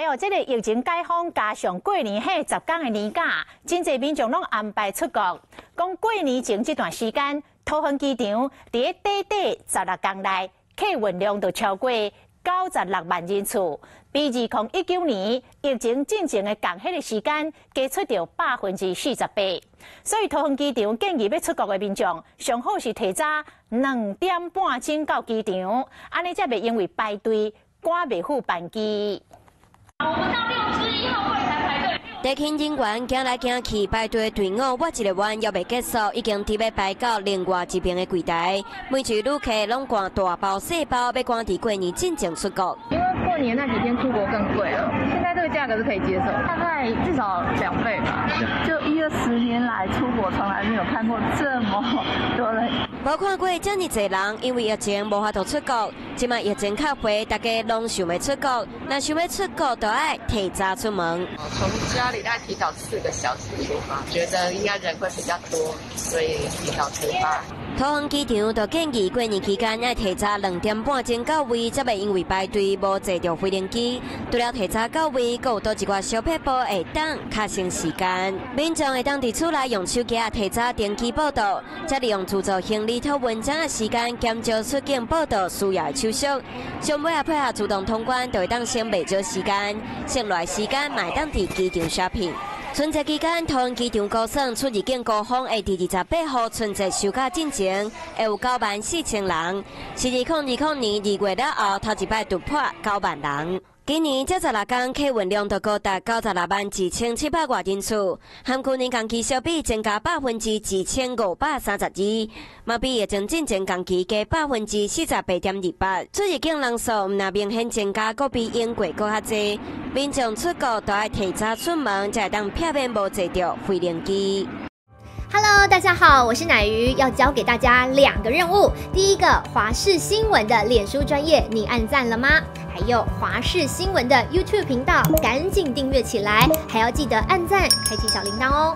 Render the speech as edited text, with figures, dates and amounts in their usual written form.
來哦，這个疫情解封，加上過年彼10工的年假，真濟民眾攏安排出國。講過年前這段時間，桃園機場佇咧短短16工內，客運量就超過96萬人次，比2019年疫情進前的仝彼个時間加出著48%。所以桃園機場建議欲出國的民眾，上好是提早2點半鐘到機場，按呢才袂因為排隊趕袂赴班機。我們到61號櫃台排隊。地勤人員行來行去排隊隊伍，繞一个彎猶未結束，已經佇欲排到另外一邊的櫃台。每一位旅客攏攜大包細包，欲趕佇過年進前出國。因為過年那幾天出國更貴了，現在這個價格是可以接受，大概至少2倍吧。就一二十年來出國，從來沒有看過這麼多人。無看過遮爾濟人，因為疫情無法度出國，這擺疫情較緩，大家攏想欲出國。若想欲出國，就愛提早出門。從家裡大概提早4個小時出發，覺得應該人會比較多，所以提早出發。桃園機場就建議過年期間愛提早2點半鐘到位，才袂因為排隊無坐著飛行機。除了提早到位，閣有佗一寡小撇步會當較省時間。民眾會當佇厝內用手機仔提早登機報到，再利用自助行李託運站的時間減少出境報到需要的手續。上尾仔配合自動通關，就會當省袂少時間，省落來時間嘛會當佇機場 shopping。春節期間，桃園機場估算出入境高峰會佇28號春節收假進前，會有9萬4千人，是2020年2月了後頭一擺突破九萬人。今年這16工客運量就高達96萬2700外人次，和去年同期相比增加1532%，嘛比疫情進前同期加48.28%。出入境人數毋但明顯增加，閣比往過閣較濟。民眾出國都愛提早出門，才會當避免無坐著飛行機。 Hello，大家好，我是乃瑜，要交給大家兩個任務。第一個，華視新聞的臉書專頁，你按讚了嗎？還有華視新聞的 YouTube 頻道，趕緊訂閱起來，還要記得按讚，開啟小鈴鐺哦。